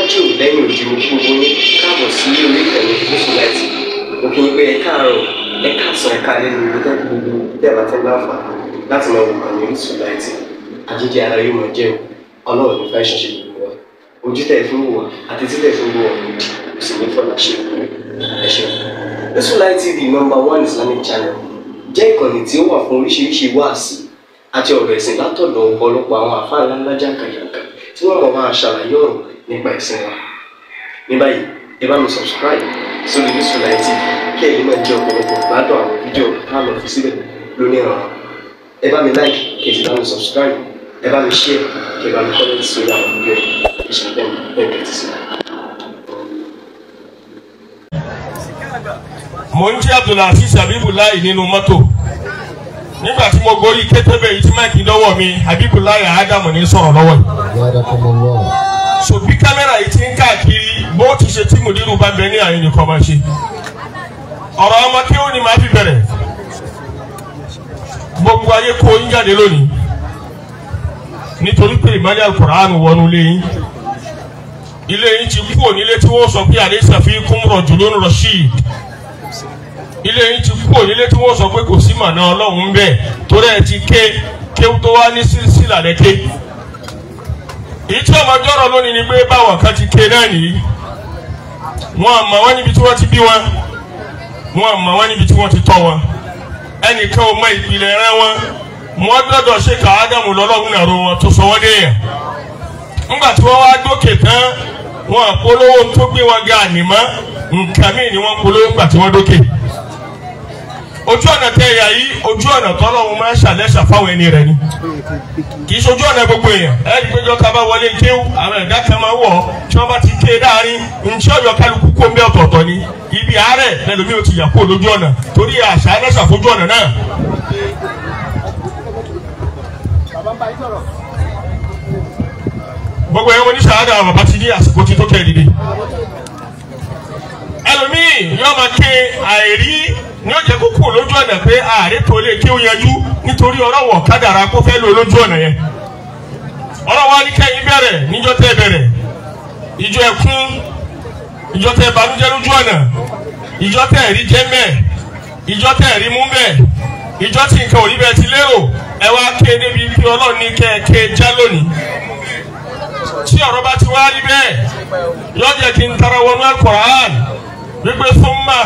Lájò lẹ́yìn òdì mo kí gbogbo yín káàbọ̀ sí orí ìkànnì Orísun Light. Mo kí yín pé ẹ káàárọ̀, ẹ káàsán, ẹ káalẹ́ ní ibi tẹ́ gbogbo tẹ́ bá ti ń láǹfààní láti máa wò kànnì Orísun Light. Àjíjẹ ara yóò máa jẹun, Ọlọ́run ní fẹ́ ṣàṣe gbogbo wa. Ojú tẹ̀ fún wò wá àti títẹ̀ fún wò wá òdì kò sì ní fọlá ṣe ẹ ṣeun. Orísun Light TV, number one Islamic channel, jẹ́ ìkànnì tí ó wà fún oríṣiríṣi wáàsí àti ọ̀rọ̀ ẹ̀sìn látọ̀dọ̀ ọ̀pọ̀lọpọ̀ àwọn àfáà ńláńlá jàǹkàjàǹkà tí wọ́n mọ̀ máa ṣàlàyé ọ̀rọ̀ nípa ẹ̀sìn wa. Ní báyìí, ẹ bá mi subscribe sórí Orísun Light TV kí ẹ̀yin náà jẹ́ ọ̀pọ̀lọpọ̀ gbádùn àwọn fídíò tá a lọ fi síbẹ̀ lónìí ọ̀rọ̀. Ẹ bá mi like, kí ẹ sì bá mi subscribe, ẹ bá mi share, kí ẹ bá mi comment sórí àwọn fídíò yìí. Ìṣẹ̀lẹ̀ bẹ́ẹ̀ bẹ́ẹ̀ tẹ̀sí. Mo ń jẹ́ Abdulaziz Habibulayi nínú mọ́tò nígbà tí mo gorí kétébé yìí tí máìkì lọ́wọ́ mi, Habibulayi Ádámù ní sọ̀rọ̀ lọ́wọ́ yìí. So bí kámẹ́rà yìí ti ń káàkiri bó ti ṣe tí mùdírù bá bẹ ní àyè nìkan máa ṣe. Ọ̀rọ̀ ọmọ kí ó ní máa fi bẹ̀rẹ̀. Gbogbo ayé kó yín jáde lónìí nítorí pé ìmọ̀lẹ́ Al-Qur'an wọnú ilé yín. Ilé yín ti kúrò nílé tí wọ́n sọ pé alaysa fikum rajulun rashid. Ilé yín ti kúrò nílé tí wọ́n sọ pé kò sí màná Ọlọ́run bẹ́ẹ̀ torí ẹ ti ké kéwú tó wá ní sílà lẹ́ké. Èyí tí ọmọ jọ̀rọ̀ lónìí ni pé báwọn kan ti ké náà nìyí. Wọ́n àmọ́ wọn níbi tí wọ́n ti bí wọn, wọ́n àmọ́ wọn níbi tí wọ́n ti tọ́ wọn. Ẹnìkan ò mọ ìpìlẹ̀ rẹ wọn. Wọ́n dọ́dọ̀ ṣe ká Ádámù lọ́lọ́run nàró wọn tó sọ wọ́n déyàn. Ńgbà tí wọ́n wá dókè tán, wọn àpolówó tó gbé wọn ga ànímọ́, nǹkan míì ni wọ́n polówó ńgbà tí wọ́n dókè. Ojú ọ̀nà tẹ ẹ̀yà yìí, ojú ọ̀nà tọ́lọ́run máa ń ṣàlẹ́ṣà fáwọn ẹni rẹ̀ ni. Kì í ṣojú ọ̀nà gbogbo èèyàn. Ẹ rí i pé jọ́ta bá wọlé kéwú, àwọn ẹ̀dá kan máa wọ̀ ọ́ tí wọ́n bá ti ké dáárín, ntí ọ̀yọ́ kálukú kó ń bẹ́ ọ̀tọ̀ọ̀tọ̀ ni. Ibi àárẹ̀ lẹ́lòmíì ò ti yà kó lójú ọ̀nà torí àṣà ẹlẹ́ṣà fojú ọ̀nà náà. Gbogbo ẹ̀wọ̀n oníṣàádà bàbá ti ní àsìkò tí tó kẹ́ dìde. Ẹlòmíì yóò máa ké àìrí ní ó jẹ́ kó kúrò lójú ọ̀nà pé ààrẹ tó lè kí ó yanjú nítorí ọlọ́wọ̀ kádàrá kó fẹ́ lò lójú ọ̀nà yẹn. Ọlọ́wọ́ á ní kẹ́yìn bẹ̀rẹ̀ níjọ́ tẹ́ bẹ̀rẹ̀, ìjọ ẹkún, ìjọ tẹ́ banújẹ́ lójú ọ̀nà, ìjọ tẹ́ rí jẹ́ mẹ́, ìjọ tẹ́ rí mú mẹ́, ìjọ tí nǹkan ò rí bẹ́ẹ̀ ti lérò, ẹ wá ké débi pé Ọlọ́run ní kẹ́ ẹ ké já lónìí. Tí ọ̀rọ̀ bá ti wá rí bẹ́ẹ̀, yóò jẹ́ kí n tara wọnú Al-Qur'an wípé súnmà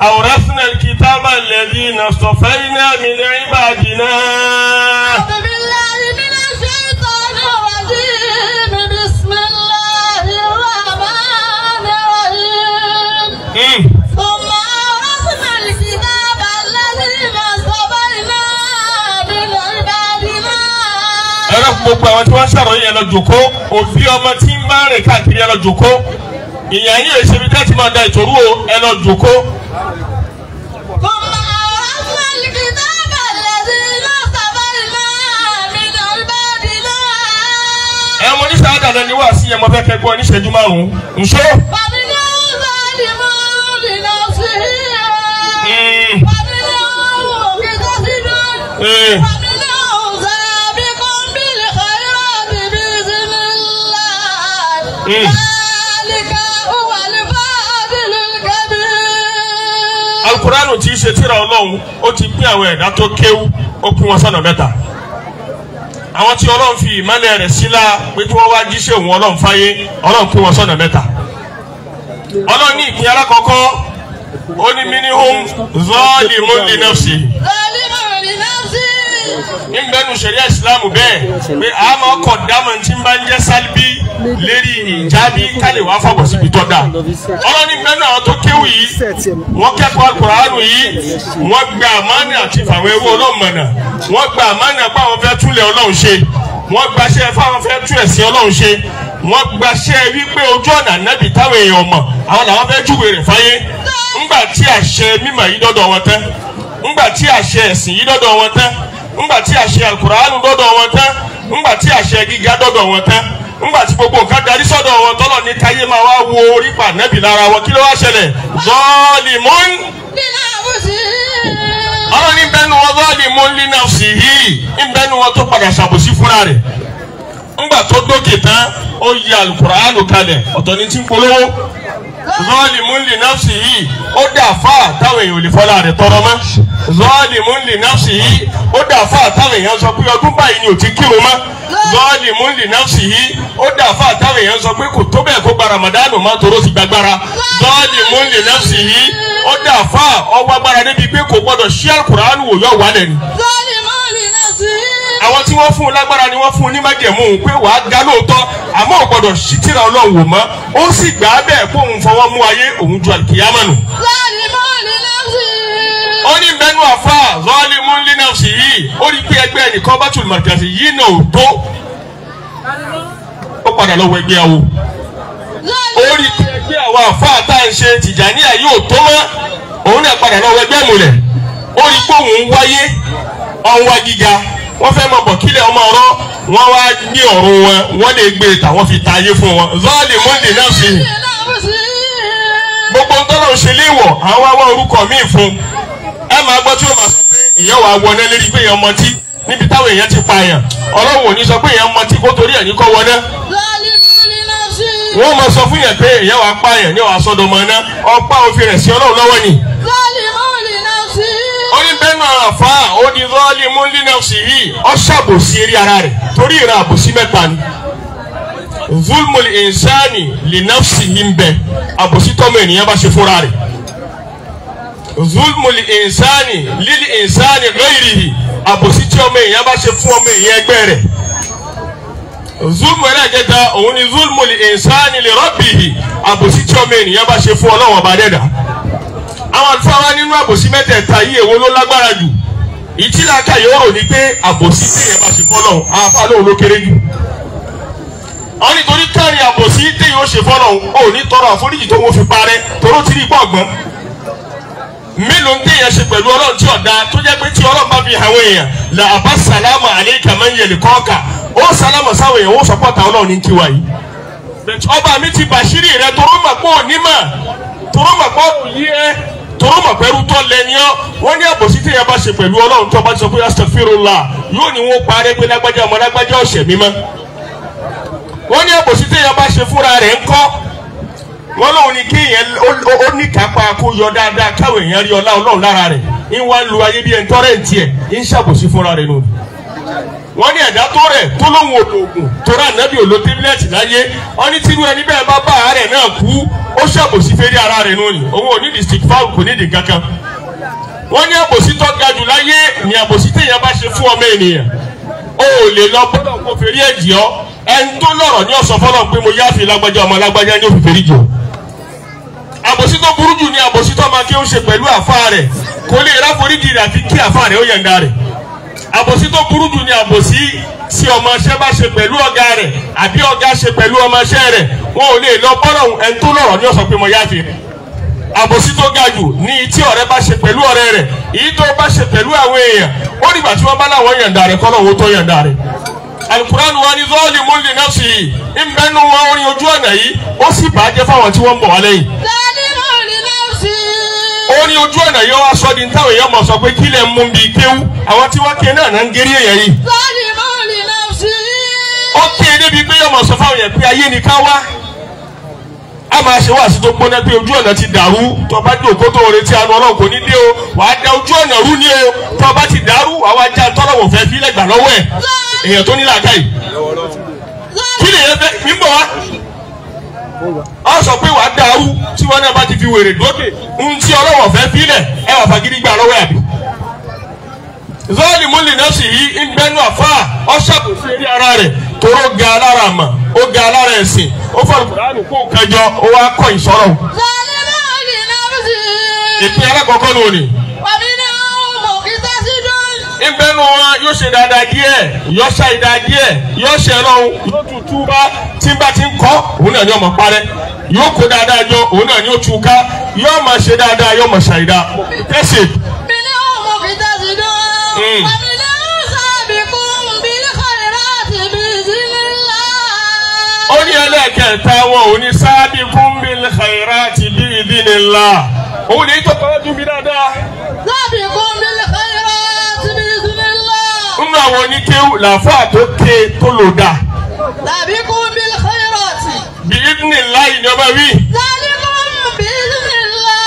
أورثنا الكتاب الذين اصطفينا من عبادنا. أعوذ بالله من الشيطان الرجيم. بسم الله الرحمن الرحيم. ثم أورثنا الكتاب الذين اصطفينا من عبادنا. Ẹ̀rọ gbogbo àwọn tí wọ́n ṣàròyìn ẹ̀ lọ jòkó, òbí ọmọ tí ń bá rìn káàkiri ẹ̀ lọ jòkó, ìyá yín èsì ibi tẹ́tí máa da ìtòrú o, ẹ lọ jòkó. ثم أورثنا الكتاب الذين اصطفينا من عبادنا. Ẹ mo ní sáádà náà ni wá sí ẹ mo fẹ́ kẹ́ gbọ́ níṣẹ́jú márùn-ún. Ǹṣó. فمنهم ظالم لنفسه ومنهم مقتصد ومنهم سابق بالخيرات بإذن الله. ذلك هو الفضل الكبير. Alukuraanu tí í ṣe tírà Ọlọ́run, ó ti pín àwọn ẹ̀dá tó kéwú, ó pín wọn sọ́nà mẹ́ta. Àwọn tí Ọlọ́run fi ìmọ́lẹ̀ rẹ̀ sílá pé kí wọ́n wá jíṣẹ́ òun Ọlọ́run fáyé, Ọlọ́run pín wọn sọ́nà mẹ́ta. Ọlọ́run ní ìpín alákọ̀ọ́kọ́, ó ní minhum zalimun li nafsi. ظالم لنفسه. Nbẹ́nu ṣẹ̀ríà ìsìlámù bẹ́ẹ̀ pé a máa kọ̀ dámọ̀ tí ń bá ń jẹ́ sálíbí lérí ìjábí kálí wàá fọ̀bọ̀ síbi tó dáa. Ọlọ́run ní nbẹ́nu àwọn tó kéwù yìí, wọ́n kẹ́kọ̀ọ́ Al-Qur'anu yìí, wọ́n gba àmánà àti fàwọn ẹrú Ọlọ́run mọ̀nà, wọ́n gba àmánà pé àwọn fẹ́ túnlẹ̀ Ọlọ́run ṣe, wọ́n gbaṣẹ́ fáwọn fẹ́ tún ẹ̀sìn Ọlọ́run ṣe, wọ́n gbaṣẹ́ wípé ojú ọ̀nà Ànábì táwọn èèyàn mọ̀ àwọn làwọn fẹ́ júwe rẹ̀ fáyé. Ńgbà tí àṣẹ mímọ̀ yìí dọ́dọ̀ wọn tán, ńgbà tí àṣẹ ẹ̀sìn yìí dọ́dọ̀ wọn tán, ńgbà tí àṣẹ Al-Qur'anu dọ́dọ̀ wọn tán, ńgbà tí àṣẹ gíga dọ́dọ̀ wọn tán, ńgbà tí gbogbo nǹkan darí sọ́dọ̀ wọn tọ́lọ̀ ní káyé máa wá wo orí pa Ànábì lára wọn, kí ló wá ṣẹlẹ̀? Zalimun. Ọlọ́run ní bẹ́ẹ̀ ni wọ́n zalimun li nafsihi, ń bẹ́ẹ̀ ni wọ́n tó padà ṣàbòsí fúnra rẹ̀. Ńgbà tó dókè tán ó yí alukuraanu kalẹ̀ ọ̀tọ̀ ní tí ń polówó. Zalimun li nafsihi ó dà fà táwọn èèyàn ò lè fọlá rẹ̀ tọrọ mọ́. Zalimun li nafsihi ó dà fà táwọn èèyàn sọ pé ọdún báyìí ni ò ti kírun mọ́. Zalimun li nafsihi ó dà fà táwọn èèyàn sọ pé kò tó bẹ́ẹ̀ kó gba Ramadanu má toró ti gbàgbára. Zalimun li nafsihi ó dà fà ọwọ́ agbára débi pé kò gbọdọ̀ ṣí alukuraanu wò yọ wálẹ̀ ni. Àwọn tí wọ́n fún un lágbára ni wọ́n fún un ní májẹ̀mú pé wàá ga lóòótọ́ àmọ́ ò gbọ́dọ̀ ṣí tírà Ọlọ́run wò mọ́ ó sì gbà á bẹ́ẹ̀ kó òun fọwọ́ mú ayé òun ju àlùkìyámà nù. Ó ní bẹ́nu àfa zalimun li nafsihi ó rí pé ẹgbẹ́ ẹnìkan bá tún màkàtí yìí náà ò tó ó padà lọ́wọ́ ẹgbẹ́ awo ó rí pé ẹgbẹ́ àwọn àfa tá à ń ṣe Tìjàníyà yóò tó mọ́ òun náà padà lọ́wọ́ ẹgbẹ́ ìmùlẹ̀ ó rí pé òun wáyé ọ̀hún wá gíga wọ́n fẹ́ mọ bọ̀ kílẹ̀ ọmọ ọ̀rọ̀ wọ́n wá gbé ọ̀run wọn wọ́n lè gbé tàwọn fi ta ayé fún wọn. Zalimun li nafsihi gbogbo ń tọ́lọ̀ ń ṣe léèwọ̀ àwọn wá wá orúkọ míì fún ẹ máa gbọ́ tí ó máa sọ pé ìyẹn wàá wọná lérí pé èèyàn mọtí níbi táwọn èèyàn ti pààyàn Ọlọ́run ò ní sọ pé èèyàn mọtí kó torí ẹ̀ ní kọ́ wọná. Wọ́n máa sọ fún yẹn pé èèyàn wàá pààyàn ní wàá sọ́dọ̀ mọ́ ná ọ̀pá òfin rẹ̀ sí Ọlọ́run lọ́wọ́ ni. Ó ní bẹ́ẹ̀ náà àfa ó ní zalimun li nafsihi ó ṣàbòsí eré ara rẹ̀ torí ìran àbòsí mẹ́ta ni. Zulmul insani li nafsihi ń bẹ àbòsí tọ́mọ ènìyàn bá ṣe fúnra rẹ̀. Zulmul insani lil insani ghayrihi àbòsí tí ọmọ èèyàn bá ṣe fún ọmọ èèyàn ẹgbẹ́ rẹ̀. Zulmu ẹlẹ́kẹta òun ni zulmul insani li rabbihi àbòsí tí ọmọ ènìyàn bá ṣe fún Ọlọ́run ọba dẹ́dà. Àwọn àlùfáà wa nínú àbòsí mẹ́tẹ̀ẹ̀ta yìí èwo ló lágbára jù? Ìtìlákà yóò rò ní pé àbòsí téèyàn bá ṣe fọ́lọ́hun àwọn afáà lóhun ló kéré jù. Wọ́n nítorí kárí àbòsí téèyàn ó ṣe fọ́lọ́hun ò ní tọrọ àforíjì tó wọ́n fi parẹ́ toró ti rí pọ̀ gbọ́n. Mélòó téèyàn ṣe pẹ̀lú Ọlọ́run tí ọ̀dà tó jẹ́ pé tí Ọlọ́run bá fi àwọn èèyàn là àbá sàlámù àlékà máa ń yẹlẹ̀ kọ́ọ̀kà ó sàlámù sáwọn èèyàn ó sọpọ́ta Ọlọ́run ní tiwa yìí. Ọba mi ti bàṣírí rẹ toró mà pọ̀ onímọ̀ toró mà pọ̀ òyí ẹ toró mọ̀ pẹ̀lú tọ́ lẹ́ni ọ́ wọ́n ní àbòsí téèyàn bá ṣe pẹ̀lú Ọlọ́run tó bá ti sọ pé astaghfirullah yóò ní wọ́n parẹ́ pé lágbájá ọmọ lágbájá ọ̀sẹ̀ mímọ́. Wọ́n ní àbòsí téèyàn bá ṣe fúnra rẹ̀ ńkọ́ wọ́n lóun ní kéèyàn ó ní kápá kó yọ dáadáa káwọn èèyàn rí ọlá Ọlọ́run lára rẹ̀ ń wá lu ayé bí ẹni tọ́rẹ̀ ń tiẹ̀ ń ṣàbòsí fúnra rẹ̀ nù. Wọ́n ní ẹ̀dá tó rẹ̀ tó lóun òdògùn tó rà nábì òlò tébílẹ̀tì láyé wọ́n ní tírú ẹni bẹ́ẹ̀ bá bá àárẹ̀ náà kú ó ṣàbòsí fẹ́rí ara rẹ̀ nù ni òun ò ní district foul kò ní di kankan. Wọ́n ní àbòsí tó ga jù láyé ní àbòsí téèyàn bá ṣe fún ọmọ ènìyàn ó lè lọ bọ́dọ̀ kó fẹ́rí ẹ̀jì ọ́ ẹni tó lọ́rọ̀ ní ọ̀sán fọlọ́ pé mo yáfi lágbájá ọmọ lágbájá ní òfin fẹ́rí jù. Àbòsí tó burú jù ní àbòsí tó máa kí ó ṣe pẹ̀lú àfa rẹ̀ kò lè ráforíjì rẹ̀ àfi kí àfa rẹ̀ ó yẹ̀ǹda rẹ̀. Àbòsí tó burú jù ní àbòsí tí ọmọọṣẹ́ bá ṣe pẹ̀lú ọ̀gá rẹ̀ àbí ọ̀gá ṣe pẹ̀lú ọmọọṣẹ́ rẹ̀ wọn ò lè lọ bọ́rọ̀ ẹni tó lọ́rọ̀ ní ọ̀sán pé mo yáfi rẹ̀. Àbòsí tó ga jù ní tí ọ̀rẹ́ bá ṣe pẹ̀lú ọ̀rẹ́ rẹ̀ èyí tó bá ṣe pẹ̀lú àwọn èèyàn ó dìgbà tí wọ́n bá láwọn yàǹda rẹ̀ kọ́lọ̀ owó tó yàǹda rẹ̀. Al-Qur'an wa ní zalimun li nafsihi ìbẹ́nu wọn orin ojú ọ̀nà yìí ó sì bàjẹ́ fáwọn tí wọ́n ń bọ̀ wá lẹ́yìn. Ó ní ojú ọ̀nà yóò wá sọ di táwọn èèyàn mọ̀ sọ pé kí lẹ̀ ń mú bíi kéwú àwọn tí wọ́n ké náà náà ń gérí èèyàn yìí. Ó ké débi pé yóò mọ̀ sọ fáwọn èèyàn pé ayé ni ká wá. A máa ṣe wáàsí tó gbóná pé ojú ọ̀nà ti dàrú tó bá dé òkó tó retí àánú Ọlọ́run kò ní dé o wàá da ojú ọ̀nà rú ni o tó bá ti dàrú wàá wá já tọ́lọ́wọ̀ fẹ́ fi lẹ́gbàá lọ́wọ́ ẹ̀ èèyàn tó ní làákàyè. Kí lè yẹn fẹ́ mi bọ̀ wá? A sọ pé wàá dàrú tí wọn náà bá ti fi wèrè dókè ń tí ọlọ́wọ̀ fẹ́ fílẹ̀ ẹ wà fagídí gbà lọ́wọ́ ẹ̀ bí. Zalimun li nafsihi ń bẹ́nu àfa ọ̀ṣàbòsí eré ara rẹ̀ toró ga alára àmà ó ga alára ẹ̀sìn ó fọlù Kùránì kó kẹjọ ó wá kọ́ ìsọ̀rọ̀. Ìpín alákọ̀ọ́kọ́ ló ní. Ìbẹ́nu wọn yóò ṣe dáadáa díẹ̀ yóò ṣe àìdáa díẹ̀ yóò ṣe lọ́hùn yóò tún túbá tí n bá ti ń kọ́ òun náà ni ọmọ parẹ́ yóò kó dáadáa jọ òun náà ni ó tú ká yóò máa ṣe dáadáa yóò máa ṣàìdáa tẹ́sí. Ó ní ẹlẹ́ẹ̀kẹta wọn ò ní sabiqun bil khairati bi idhnillah òun ní tó tọ́jú mi dáadáa. Sabiqun bil khairati bi idhnillah. Nínú àwọn oníkéwù làáfàá tó ké tó lò dáa. Sabiqun bil khairati. Bí idhnillahi ni ọba wí. Sabiqun bi idhnillah.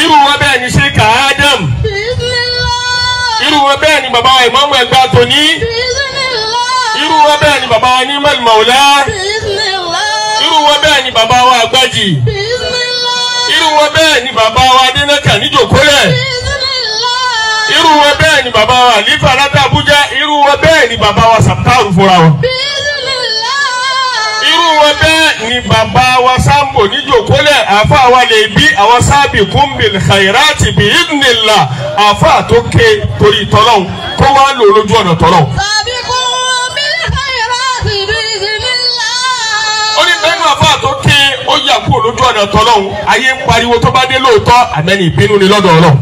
Irú wọn bẹ́ẹ̀ ni Sheikh Adam. Bi idhnillah. Irú wọn bẹ́ẹ̀ ni bàbá wa ìmáàmù Ẹ̀gbá tòní. Bi idhnillah. Irú wọn bẹ́ẹ̀ ni bàbá wa ní Mọ̀lá. Bi idhnillah. Irú wọn bẹ́ẹ̀ ni bàbá wa Àgbàjì. Bi idhnillah. Irú wọn bẹ́ẹ̀ ni bàbá wa Adénákà níjòkólẹ̀. Bi idhnillah. Irú wọn bẹ́ẹ̀ ni bàbá wa Àlífà láti Àbújá. Irú wọn bẹ́ẹ̀ ni bàbá wa Sàptáàrù fúnra wọn. Bi idhnillah. Irú wọn bẹ́ẹ̀ ni bàbá wa Sambo níjòkólẹ̀. Àfa wa lè bí àwọn sabiqun bil khairati bi idhnillah. Àfa tó ké torí tọ́lọ́hún kó wá lò lójú ọ̀nà tọ́lọ́hún. Sabiqun bil khairati bi idhnillah. Ó ní bẹ́ẹ̀ ni àfa tó ké ó yà kúrò lójú ọ̀nà tọ́lọ́hún. Ayé ń pariwo tó bá dé lóòótọ́ àmẹ́ni ìbínú ni lọ́dọ̀ Ọlọ́run.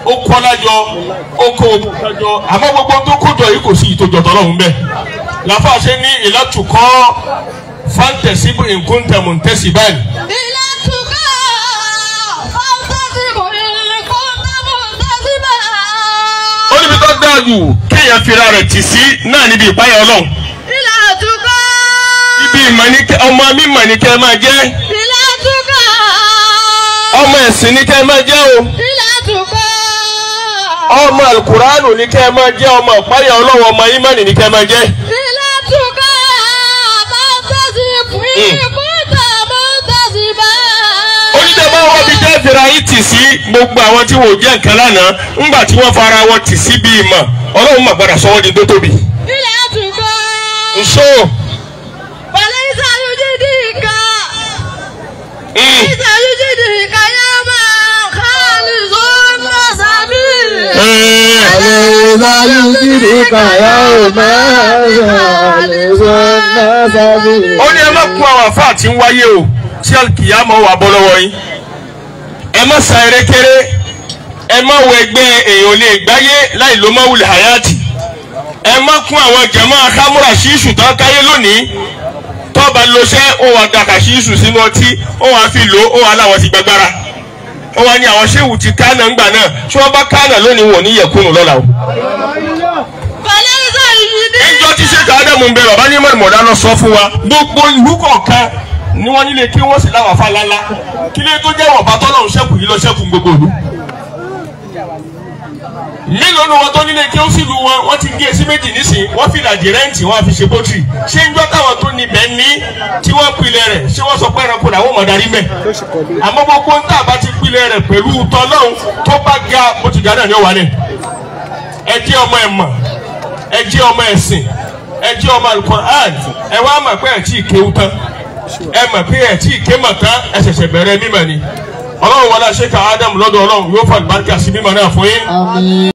Ó kọ́ lájọ, ó kó ogun kájọ, àmọ́ gbogbo tó kójọ yìí kò sí ìtòjọ tọ́lọ́hún bẹ́ẹ̀. Làfà ṣe ní ìlàtúkọ́ fáńtẹ̀síbù nkúntẹ̀mùntẹ̀sí báyìí. Ila tuqa fantasibu in kunta muntasiba. Ó níbi tó dáa jù kéèyàn fira rẹ̀ tì sí náà níbi ìpáyà Ọlọ́run. Ila tuqa. Ibi ìmọ̀ ní kẹ́ ọmọ mímọ̀ ní kẹ́ máa jẹ́. Ila tuqa. Ọmọ ẹ̀sìn ní kẹ́ máa jẹ́ o. Ila tuqa. Ọmọ alukuraanu ní kẹ́ máa jẹ́, ọmọ ìpáyà Ọlọ́run, ọmọ ìmánì ní kẹ́ máa jẹ́. Ila tuqa fantasibu in kunta muntasiba. Onídàbà wọn bí jẹ́ fira yín tì sí gbogbo àwọn tí wọ́n jẹ́ nǹkan lánàá ńgbà tí wọ́n fara wọn tì sí bí ìmọ̀ Ọlọ́run mà padà sọ wọ́n di tó tóbi. Ila tuqa. Nso. Walaysa yujidika. Walaysa yujidika yawma khalisun nasabi. Walaysa yujidika yawma khalisun nasabi. Ó ní ẹ má kún àwọn àfáà tí ń wáyé o tí kìyàmọ̀ wà bọ́ lọ́wọ́ yín. Ẹ má sa erékeré, ẹ má wọ ẹgbẹ́ èèyàn lè gbáyé láì ló má wulẹ̀ hayati. Ẹ má kún àwọn jẹ̀mọ́ akámúra ṣíṣù tán káyé lónìí. Tọ́ba lọ́sẹ̀ ó wà dàkà ṣíṣù sínú ọtí, ó wà fi lò ó wà láwọn ti gbàgbára. Ó wà ní àwọn ṣéwù ti kánà ńgbà náà, tí wọ́n bá kánà lónìí wọ̀ ní yẹ̀kúnnù lọ́la o. Walaysa yujidika. Ìjọ tí Sheikh Ádámù ń bẹ bàbá ní mọ̀lẹ́mọ̀dá lọ sọ fún wa gbogbo ìlú kọ̀ọ̀kan ni wọ́n nílé kí wọ́n sì láwọn afá lálá kí lè tó jẹ́ wọ̀nba tọ́lọ́run ṣẹ́kù yìí lọ ṣẹ́kù gbogbo ìlú. Mélòó ni wọn tó nílé kí ó sì lu wọn, wọ́n ti gé sí méjì nísìnyí, wọ́n fi ìlàjì rẹ́ǹtì wọ́n á fi ṣe pọ́tìrì. Ṣé ń jọ́ táwọn tó níbẹ̀ ní tí wọ́n pilẹ̀ rẹ̀ ṣé wọ́n sọ pé ẹranko làwọn mọ̀ darí mẹ́? Àmọ́ gbogbo ń tà bá ti pilẹ̀ rẹ̀ pẹ̀lú tọ́lọ́run tó bá ga bó ti ga náà ní ó wà lẹ̀. Ẹ jẹ́ ọmọ ẹ̀mọ̀, ẹ jẹ́ ọmọ ẹ̀sìn, ẹ jẹ́ ọmọ Al-Qur'an, ẹ wá mọ̀ pé ẹ̀ tí ì kéwú tán, ẹ mọ̀ pé ẹ̀ tí ì ké mọ̀ tán, ẹ ṣẹ̀ṣẹ̀ bẹ̀rẹ̀ mímọ̀ ni. Ọlọ́run wọlé Sheikh Adam lọ́dọ̀ Ọlọ́run yóò fà àlùbáríkà sí mímọ̀ náà fún yín. Àmín.